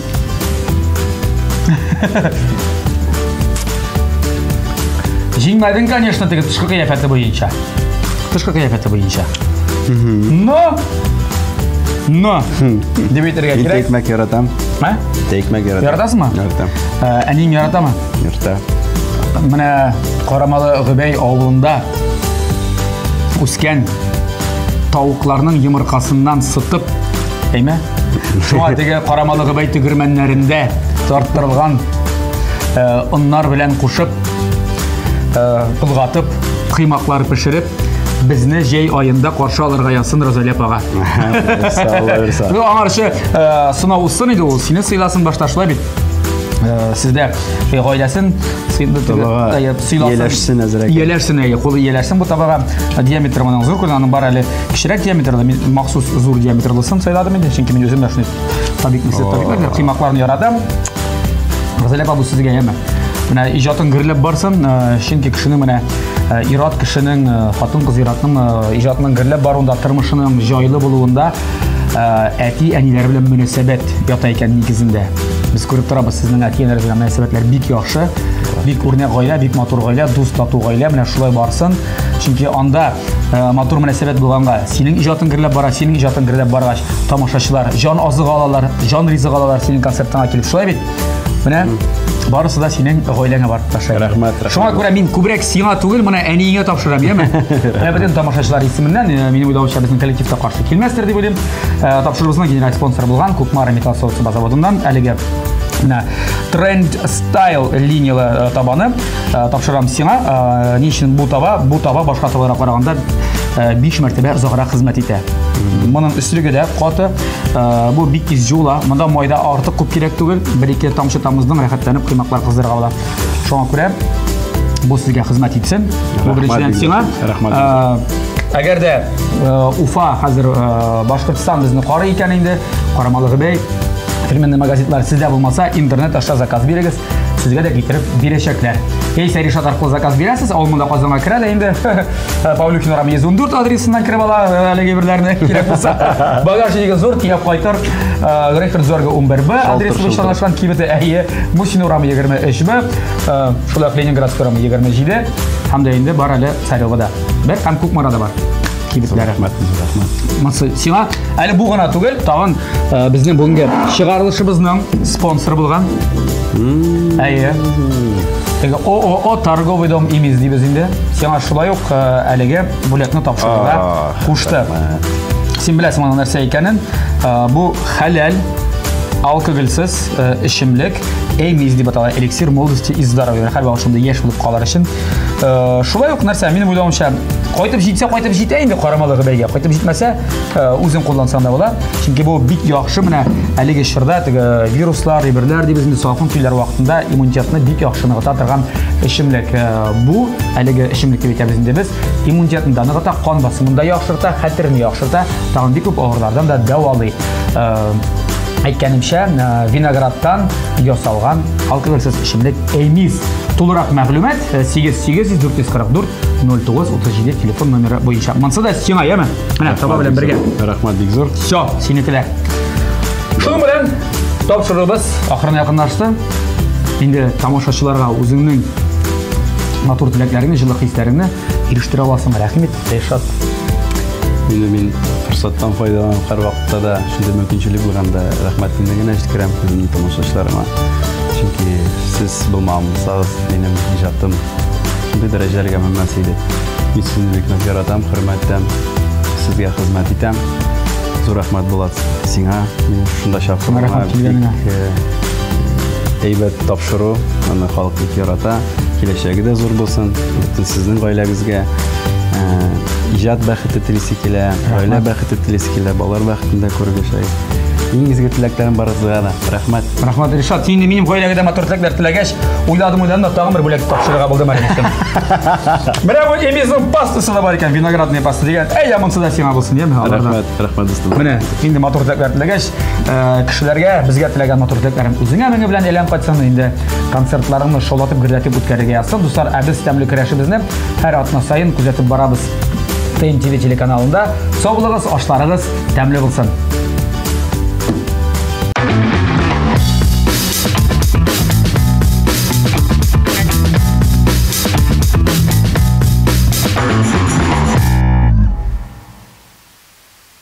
Җиңмәдең, конечно, теге тышкы кыяфәте буенча. Тышкы кыяфәте буенча. Но! Но! Дип әйтергә Мин кирәк. икмәк яратам. Ә? Икмәк яратам. Яратасыңмы? Яратам. Әниең яратамы? Ярата. Менә Карамалы Гөбәй авылында үскән тавыкларның йомыркасыннан сытып, әйме? Шуңа теге Карамалы Гөбәй тегермәннәрендә тарттырылган оннар белән кушып, болгатып, кыймаклар пешереп, безне җәй аенда каршы алырга язсын Розалия апага. Ну, аңарчы сынау узсын иде ул, сине сыйласын башта, шулай бит. Сездә гаиләсен сыйласын. Ияләшсен әзрәк. Ияләшсен, әйе, кулы ияләшсен бу табага. Диаметры моның зур күренә, аның бар әле кечерәк диаметрлы, мин махсус зур диаметрлысын сайладым инде, чөнки мин үзем дә шундый табиб, табиблар, кыймакларны яратам. Розалия апа, бу сезгә яме. Менә иҗатын гөрләп барсын, чөнки кешенең менә ир-ат кешенең, хатын-кыз ир-атның иҗатының гөрләп баруында, тормышының җайлы булуында әти-әниләр белән мөнәсәбәт ята икән нигезендә. Без күреп торабыз, сезнең әти-әниләр белән мөнәсәбәтләр бик яхшы, бик үрнәк гаилә, бик матур гаилә, дус тату гаилә, менә шулай барсын. Чөнки анда Матур мөнәсәбәт булганга, синең иҗатың гөрләп бара, синең иҗатың гөрләп баргач, тамашачылар җан азыгы алалар, җан ризыгы алалар синең концертыңа килеп. Шулай бит? Менә барысы да синең гаиләңә барып ташлый. Рәхмәт, рәхмәт. Шуңа күрә мин күбрәк сиңа түгел, менә әниеңә тапшырам, яме? Менә бөтен тамашачылар исеменнән, минем уйлавымча, безнең коллектив та каршы килмәстер дип уйлыйм. Тапшыруыбызның генераль спонсоры булган Кукмара металл савыт-саба заводыннан әлеге менә Тренд Style линияле табаны тапшырам сиңа. Ни өчен бу таба? Бу таба башка табаларга караганда 5 мәртәбә озаграк хезмәт итә. Моның өслеге дә каты. Бу бик тиз җуыла. Монда майда артык күп кирәк түгел. Бер-ике тамчы тамыздың рәхәтләнеп коймаклар кыздырырга була. Шуңа күрә бу сезгә хезмәт итсен. Бу беренчедән сиңа. Рәхмәт. Әгәр дә Уфа хәзер Башкортстан безне карый икән инде, Карамалы Гөбәй фирменный магазинлар сездә булмаса, интернет аша заказ бирегез, сезгә дә китереп бирәчәкләр. Яисә Ришат аркылы заказ бирәсез, ул монда Казанга керә дә инде. Павлюхин урамы 114 адресыннан кереп ала әлеге берләрне кирәк булса. Багажнигы зур, төяп кайтыр. Грейфер Зорга 11Б адресы буенча урнашкан кибете, әйе, Мусин урамы 23Б, шулай ук Ленинградский урамы 27 һәм дә инде бар әле Царевода. Бер һәм Кукмарада бар кибетләре. Рәхмәт, рәхмәт. Монсы сиңа әле бу гына түгел, тагын безнең бүгенге чыгарылышыбызның спонсоры булган. Әйе. Теге ООО Торговый дом Имиз дибез инде. Сиңа шулай ук әлеге бүләкне тапшырырга кушты. Син беләсең аның нәрсә икәнен. Бу хәләл алкогольсез эчемлек Эмиз дип атала, эликсир молодости и здоровья. Һәрвакыт шундый яшь булып калыр өчен. Шулай ук нәрсә, минем уйлавымча, кайтып җитсә, кайтып җитә инде Карамалы Гөбәйгә. Кайтып җитмәсә, үзең куллансаң да була. Чөнки бу бик яхшы менә әлеге чорда теге вируслар, әйберләр дибез инде, салкын көйләр вакытында иммунитетны бик яхшы ныгыта торган эчемлек. Бу әлеге эчемлек дип әйтәбез инде без. Иммунитетны да ныгыта, кан басымын да яхшырта, хәтерне яхшырта, тагын бик күп авырулардан да дәвалый. Әйткәнемчә, виноградтан ясалган алкогольсез эчемлек Эмиз. Тулырак мәгълүмат 88 444 09 37 телефон номеры буенча. Монсы да сиңа, яме? Менә таба белән бергә. Рәхмәт бик зур. Всё, синекеләр. Шуның белән тапшыруыбыз ахырына якынлашты. Инде тамашачыларга үзеңнең матур теләкләреңне, җылы хисләреңне ирештерә аласың. Рәхим ит, Ришат. Инде мин форсаттан файдаланып һәрвакытта да шундый мөмкинчелек булганда рәхмәтемне генә җиткерәм үземнең тамашачыларыма. Чөнки сез булмаган булсагыз, минем иҗатым шундый дәрәҗәләргә менмәс иде. Мин сезне бик нык яратам, хөрмәт итәм, сезгә хезмәт итәм. Зур рәхмәт, Булат, сиңа, мине шушында чакыруыңа. Рәхмәт килгәнеңә. Бик әйбәт тапшыру, аны халык бик ярата. Киләчәге дә зур булсын, бөтен сезнең гаиләгезгә. Иҗат бәхете телисе килә, гаилә бәхете телисе килә, балалар бәхетен дә күреп яшәгез. Иң изге теләкләрем барыгызга да. Рәхмәт. Рәхмәт, Ришат. Син инде минем гаиләгә дә матур теләкләр теләгәч, уйладым, уйладым да тагын бер бүләк тапшырырга булдым әле. Менә бу Эмизның пастасы да бар икән, виноградная паста дигән. Әй, монысы да сиңа булсын, яме? Рәхмәт, рәхмәт, дустым. Менә инде матур теләкләр теләгәч, кешеләргә, безгә теләгән матур теләкләрем үзеңә меңе белән әйләнеп кайтсын инде. Концертларыңны шаулатып, гөрләтеп үткәрергә язсын. Дуслар, ә без тәмле көрәшебезне һәр атна саен күзәтеп барабыз ТНТВ телеканалында. Сау булыгыз, ашларыгыз тәмле булсын.